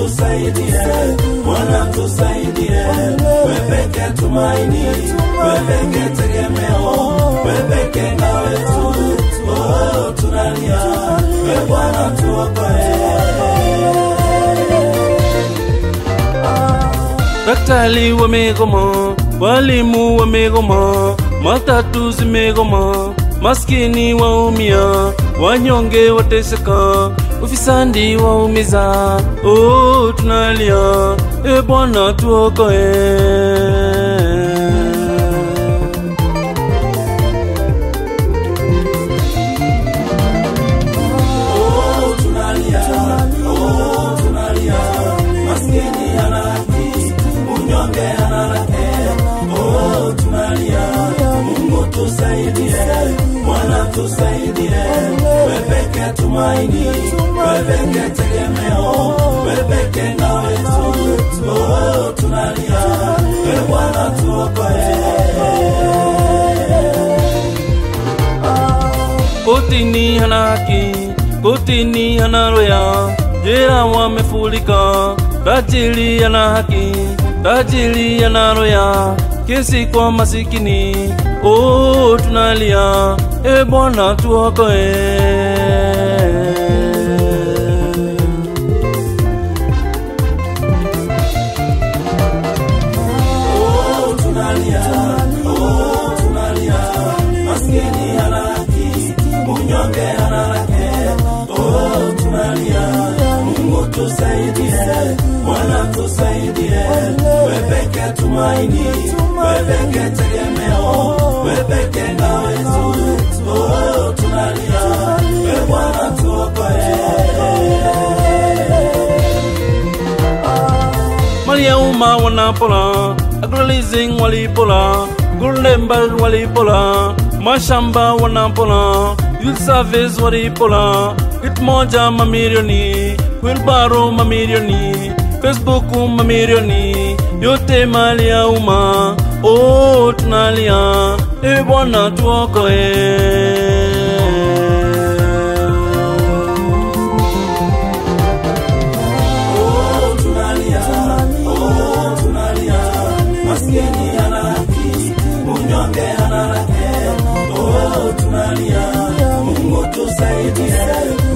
tusaidie, Bwana tusaidie, wewe pekee tumaini, wewe pekee tegemeo, wewe pekee ngao yetu. Oh, tunalia, wewe Bwana tuokoe. Daktari wamegoma, walimu wamegoma, matatu zimegoma, maskini waumia, wanyonge wateseka, ufisadi waumiza. Oh, tunalia, e Bwana tuokoe. Oh, tunalia, oh, tunalia, maskini ana haki, mnyonge ana haki. Oh, tunalia, Mungu tusaidie, Bwana tusaidie, wewe pekee tumaini, wewe pekee tegemeo, wewe pekee ngao yetu. Oh, tunalia, wewe Bwana tuokoe. Kotini hana haki, kotini hana roya, jela wamefurika, tajiri ana haki, tajiri ana roya, kesi kwa masikini. Oh, tunalia, e Bwana tuokoe. Oh, tunalia, oh, tunalia, maskini ana haki, mnyonge ana haki. Oh, tunalia, Mungu tusaidie, Bwana tusaidie, wewe pekee tumaini, wewe pekee tegemeo, wewe pekee ngao yetu. Oh, tunalia, wewe Bwana tuokoe. Mali ya umma wanapola, Agro-leasing walipola, Golden walipola, mashamba wanapola, youth service walipola, hit moja mamilioni, wheelbarrow mamilioni, Facebook mamilioni, yote mali ya umma. Oh, tunalia, e Bwana tuokoe. Oh, tunalia, oh, tunalia, maskini ana haki, mnyonge ana haki. Oh, tunalia, Mungu tusaidie,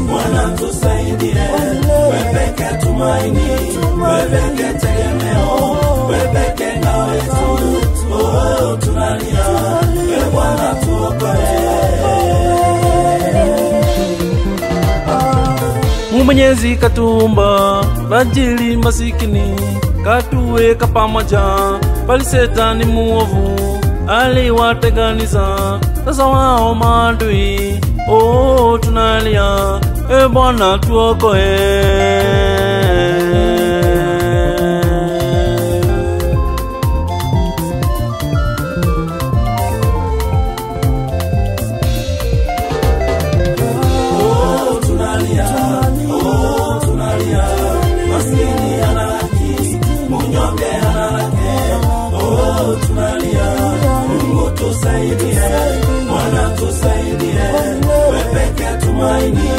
Bwana tusaidie, wewe pekee tumaini, wewe pekee tegemeo, wewe pekee ngao yetu. Oh, tunalia, wewe Bwana tuokoe. Mwenyezi katumba, tajiri masikini, katuweka pamoja, bali shetani muovu aliwatenganisha, sasa wao maadui. Oh, tunalia, e Bwana tuokoe. Oh, tunalia, oh, tunalia, maskini ana haki, mnyonge ana haki. Oh, tunalia, Mungu tusaidie, Bwana tusaidie, wewe pekee tumaini,